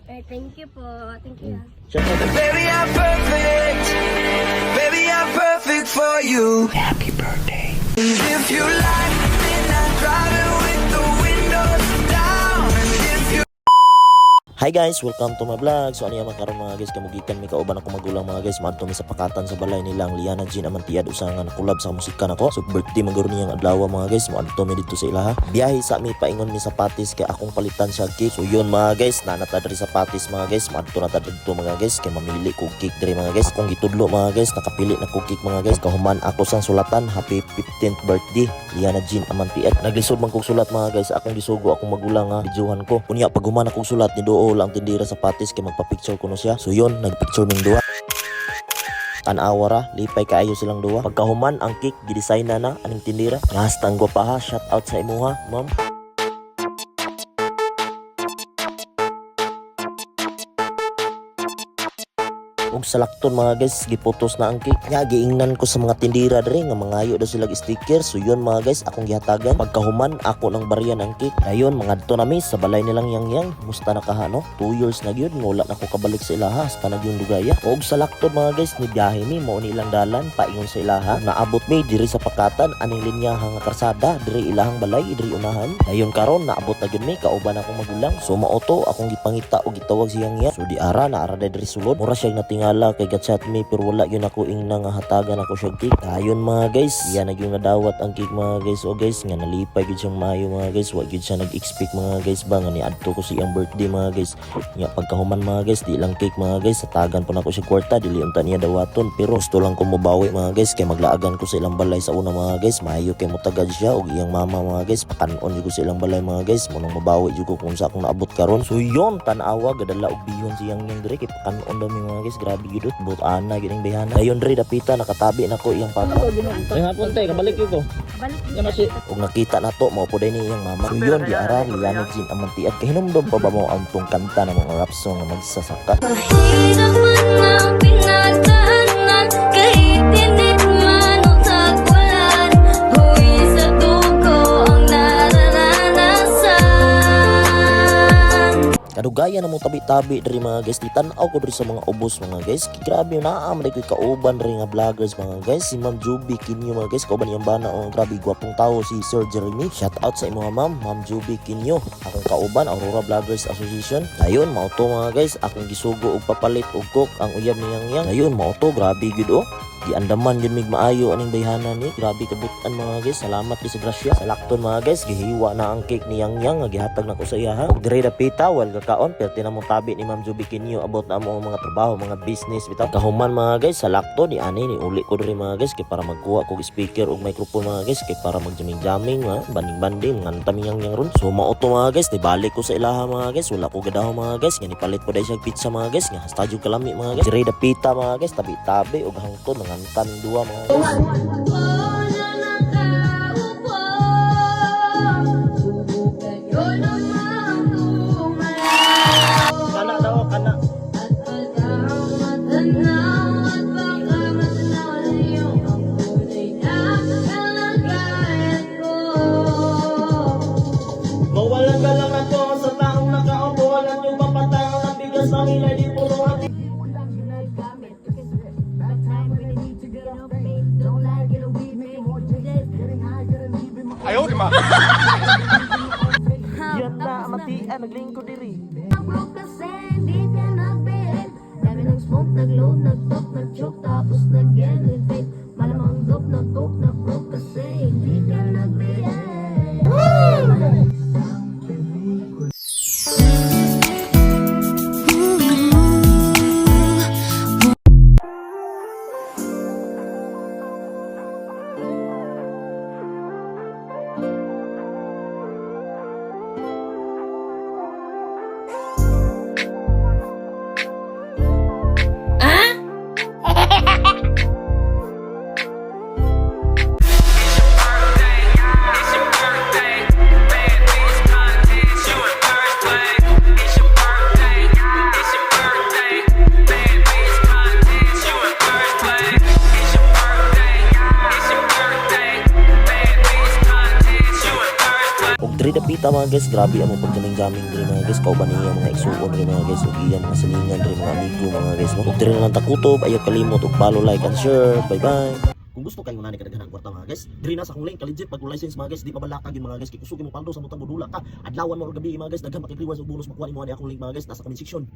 Eh, thank you po. Thank you. Shout out. Baby, I'm perfect. Baby, I'm perfect for you. Happy birthday. If you like, then I'm driving with the windows down. And if you Hi guys, welcome to my vlog. So ano yaman karon mga guys, kamugikan mi kauban ako magulang mga guys. Maadto mi sa pakatan sa balay nilang Liana Jean Amantiad, usa nga nakulab sa musika nako. So birthday man guro niyang adlaw mga guys, moadto mi didto sa ilaha. Biyahe sa mi paingon mi sa Patis kay akong palitan siya cake. So yun mga guys, naa na ta diri sa Patis mga guys, moadto na ta didto mga guys kay mamili ko cake diri mga guys. Akong gitudlo mga guys, nakapili na ko cake mga guys. Kahuman ako sang sulatan, happy 15th birthday Liana Jean Amantiad. Naglisod man kog sulat mga guys, akong gisugo akong magulang nga videohan ko. Unya pag human akong sulat ni duol ang tindira sa Patis kay magpa-picture kuno siya. So yun, nagpicture ming duha. Tan-awa ra, lipay kaayo silang duha. Pagkahuman ang cake gidesign na na aning tindira. Hasta ang gwapaha, shout out sa imuha, ma'am. Ug salakton mga guys, giputos na ang cake. Nya giingnan ko sa mga tindira diri nga mangayo daw sila og sticker. So yun mga guys, akong gihatagan. Pagkahuman ako nang bariyan ang cake. Dayon mangadto nami sa balay nilang yang yang. Musta na kaha no? 2 years na gyud nga wala na ko kabalik sa ilaha hasta na gyud dugaya. Ug salakton mga guys, ni biyahe mi mao ni ilang dalan paingon sa ilaha. Naabot mi diri sa pakatan aning linya nga karsada diri ilahang balay diri unahan. Dayon karon naabot na gyud mi kauban akong magulang. So mao to akong gipangita og gitawag siyang iya. So di ara na ara diri sulod. Mura siya natingala kay gatchat mi pero wala gyud ako ingna nga hatagan ako siya cake. Dayon mga guys, iya na gyud nadawat ang cake mga guys. O guys, nga nalipay gyud siyang maayo mga guys. Wa gyud siya nag-expect mga guys ba nga niadto ko sa iyang birthday mga guys. Nya pagkahuman mga guys, di lang cake mga guys, hatagan pa nako siya kwarta, dili unta niya dawaton pero gusto lang ko mobawi mga guys kay maglaagan ko sa ilang balay sa una mga guys. Maayo kay motagad siya og iyang mama mga guys, pakanon jud ko sa ilang balay mga guys, mo nang mabawi jud ko kung sa akong naabot karon. So yon, tan-awa gadala og bihon siyang yang diri kay pakanon daw mi mga guys, grabe gyud but ana gyud ang bayhana. Dayon diri dapita nakatabi nako iyang papa. Ay hapon te, kabalik yun ko. Balik Yan na si Ug nakita na to mao po ni iyang mama. So yun, di ara Liana Jean Amantiad. Kahinumdom pa ba mo ang tong kanta ng mga rap song nga magsasaka? Mahirap man ang pinagdaanan, kahit init man o tag-ulan, huwi sa dugo ang nararanasan. Kadugayan na mo tabi-tabi diri mga guys. Di tan-aw ko diri sa mga ubos mga guys. Kay grabe naa man ko'y kauban diri nga vloggers mga guys. Si Ma'am Juby Kinyo mga guys, kauban iyang bana, oh, grabe gwapong tao si Sir Jeremy. Shout out sa imo ma'am, Ma'am Juby Kinyo. Akong kauban Aurora Vloggers Association. Dayon mao to mga guys, akong gisugo og papalit og cook ang uyab niyang yang. Dayon mao to, grabe gyud oh. Giandaman gyud mig maayo aning bayhana ni. Grabe kabutan mga guys. Salamat di sa grasya. Salakton mga guys, gihiwa na ang cake ni Yang Yang nga gihatag nako sa iyaha. Ug diri dapita wal kakaon perti na mo tabi ni Ma'am Juby Kinyo about na amo ang mga trabaho, mga business bitaw. Kahuman mga guys, salakto ni ani ni uli ko diri mga guys kay para magkuha kog speaker ug microphone mga guys kay para magjamming-jamming ha, banding-banding nganta mi Yang Yang ron. So mao to mga guys, di balik ko sa ilaha mga guys. Wala ko gadaho mga guys, nga nipalit ko dahil siya pizza mga guys nga hasta jud kalami mga guys. Diri dapita mga guys, tabi-tabi ug hangtod nanganta ning duha mga guys. Wala nakaupo, subukan nyo namang tumalaw. Kana daw, kana. At baka matanaw at baka matanaw ninyo ang tunay na kalagayan ko. Mawalan ka lang ako sa taong nakaupo. Alam nyo ba patang ang bigas ng ilay di puro hati. Ginagamit kasi that time when you need to get up, babe, don't lie, get a weed, make more days. Ayaw, di ba? Yan na, amatian, naglingkod diri. Broke kasi hindi ka nag-behave. Dami ng smoke, nag-load, nag-talk, nag-choke, tapos nag-elevate. Malamang dope, nag-coke, nag-broke kasi hindi ka nag-behave. It's your birthday. Bad bitch contest, you in first place. It's your birthday. It's your birthday. Bad bitch contest, you in first place. It's your birthday. It's your birthday. Bad bitch contest, you in first place. Ug diri dapita, mga guys, grabe among paggaming-gaming diri, mga guys, kauban niya mga igsuon diri, mga guys, ug iya mga silingan diri, mga amigo, mga guys, no. Ug diri na lang takutob, ayaw kalimot og follow, like and share. Bye bye. Kung gusto kayo nani kadaghan ang kwarta, mga guys, diri na sa akong link, ka-legit pag license, mga guys, di pa balakag yun, mga guys, kay kusog mo paldo sa mutang budula ka. Adlawan mo og gabi, mga guys, daghan makig-rewards ug bonus makuha nimo ani akong link, mga guys, nasa comment section.